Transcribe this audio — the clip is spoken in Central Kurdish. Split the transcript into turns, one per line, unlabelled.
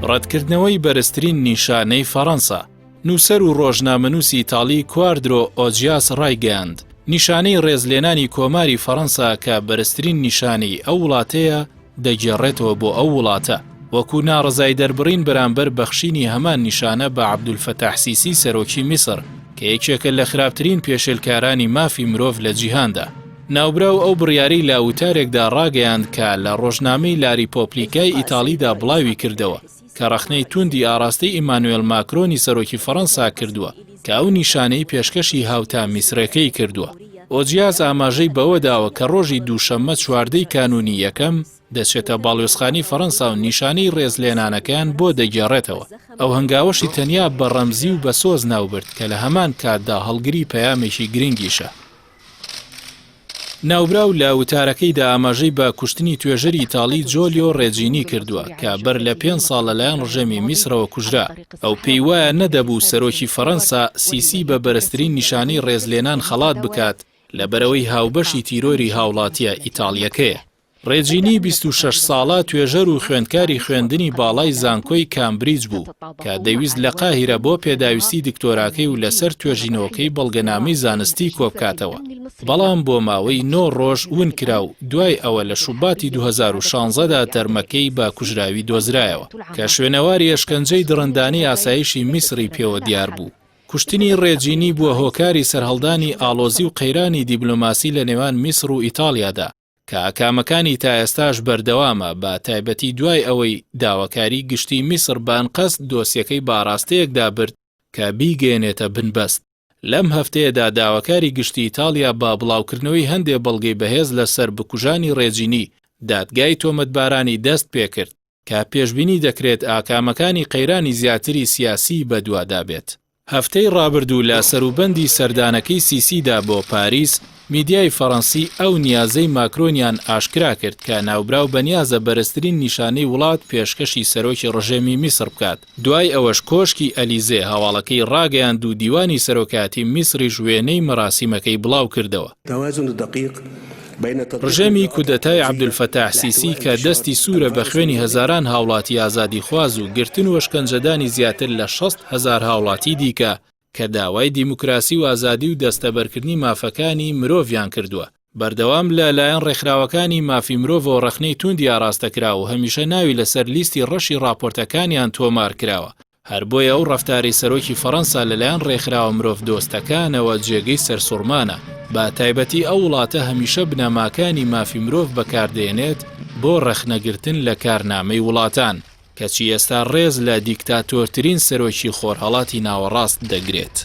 ڕەتکردنەوەی بەرزترین نیشانەی فەڕەنسا، نووسەر و ڕۆژنامەنووسی ئیتاڵی کواردرۆ ئۆجیاس ڕایگەیاند، نیشانەی ڕێزلێنانی کۆماری فەڕەنسا کە بەرزترین نیشانەی ئەو وڵاتەیە، دەگێڕێتەوە بۆ ئەو وڵاتە، وەکو ناڕەزاییدەربڕین بەرامبەر بەخشینی هەمان نیشانە بە عەبدولفەتاح سیسی سەرۆکی میسر، کە یەکێکە لە خراپترین پێشێلکارانی مافی مرۆڤ لە جیهاندا. ناوبراو ئەو بڕیارەی لە وتارێکدا ڕاگەیاند کە لە ڕۆژنامەی لاریپۆپلیکای ئیتاڵیدا بڵاوی کردەوە، کە ڕەخنەی توندی ئاڕاستەی ئیمانوێل ماکرۆنی سەرۆکی فەڕەنسا کردووە کە ئەو نیشانەی پێشکەشی هاوتا میسرەکەی کردووە. ئۆجیاس ئاماژەی بەوەداوە کە ڕۆژی دووشەممە 14 ی کانوونی یەکەم دەچێتە باڵیۆزخانەی فەڕەنسا و نیشانەی ڕێزلێنانەکەیان بۆ دەگێڕێتەوە. ئەو هەنگاوەشی تەنیا بە ڕەمزی و بەسۆز ناوبرد کە لە هەمان کاتدا هەڵگری پەیامێکی گرنگیشە. ناوبراو لە وتارەکەیدا ئاماژەی بە کوشتنی توێژەری ئیتاڵی جۆلیۆ ڕێجینی کردووە کە بەر لە پێنج ساڵ لەلایەن ڕژێمی میسرەوە کوژرا. ئەو پێی وایە نەدەبوو سەرۆکی فەرەنسا سیسی بە بەرزترین نیشانەی ڕێزلێنان خەڵات بکات لەبەرئەوەی هاوبەشی تیرۆری هاوڵاتییە ئیتاڵییەکەیە. ڕێجینی 26 ساڵە توێژەر و خوێندکاری خوێندنی باڵای زانکۆی کامبریج بوو کە دەیویست لە قاهیرە بۆ پێداویستی دکتۆراکەی و لەسەر توێژینەوەکەی بەڵگەنامەی زانستی کۆبکاتەوە، بەڵام بۆ ماوەی نۆ ڕۆژ ون کرا و دوای ئەوە لە شوباتی 2016 دا تەرمەکەی بە کوژراوی دۆزرایەوە کە شوێنەواری ئەشکەنجەی دڕندانەی ئاسایشی میسری پێوە دیار بوو. کوشتنی ڕێجینی بووە هۆکاری سەرهەڵدانی ئاڵۆزی و قەیرانی دیبلۆماسی لە نێوان میسر و ئیتاڵیادا. کە ئاکامەکانی تا ئێستاش بەردەوامە، بە تایبەتی دوای ئەوەی داواکاری گشتی میسر بە ئەنقەست دۆسیەکەی بە ئاراستەیەکدا برد کە بیگەیەنێتە بنبەست. لەم هەفتەیەدا داواکاری گشتی ئیتاڵیا بە بڵاوکردنەوەی هەندێ بەڵگەی بەهێز لەسەر بکوژانی ڕێجینی، دادگای تۆمەتبارانی دەست پێکرد. کە پێشبینی دەکرێت ئاکامەکانی قەیرانی زیاتری سیاسیی بەدوادا بێت. هەفتەی ڕابردوو لە سەروبەندی سەردانەکەی سیسیدا بۆ پاریس، میدیای فەڕەنسی ئەو نیازەی ماکرۆنیان ئاشکرا کرد کە ناوبراو بەنیازە بەرزترین نیشانەی وڵات پێشکەشی سەرۆکی ڕژێمی میسڕ بکات، دوای ئەوەش کۆشکی ئەلیزێ هەواڵەکەی ڕاگەیاند و دیوانی سەرۆکایەتی میسڕیش وێنەی مەراسیمەکەی بڵاوکردەوە. ڕژێمی کودەتای عەبدولفەتاح سیسی کە دەستی سوورە بە خوێنی هەزاران هاوڵاتی ئازادیخواز و گرتن و ئەشکەنجەدانی زیاتر لە 60 هەزار هاوڵاتی دیکە کە داوای دیموکراسی و ئازادی و دەستەبەرکردنی مافەکانی مرۆڤیان کردووە، بەردەوام لە لایەن ڕێکخراوەکانی مافی مرۆڤەوە ڕەخنەی تووندی ئاراستە کرا و هەمیشە ناوی لەسەر لیستی ڕەشی ڕاپۆرتەکانیان تۆمار کراوە. هەر بۆیە ئەو ڕەفتارەی سەرۆکی فەڕەنسا لەلایەن ڕێکخراوە مرۆڤدۆستەکانەوە جێگەی سەرسوڕمانە، بە تایبەتی ئەو وڵاتە هەمیشە بنەماکانی مافی مرۆڤ بەکاردێنێت بۆ ڕەخنەگرتن لە کارنامەی وڵاتان، کەچی ئێستا ڕێز لە دیکتاتۆرترین سەرۆکی خۆرهەڵاتی ناوەڕاست دەگرێت.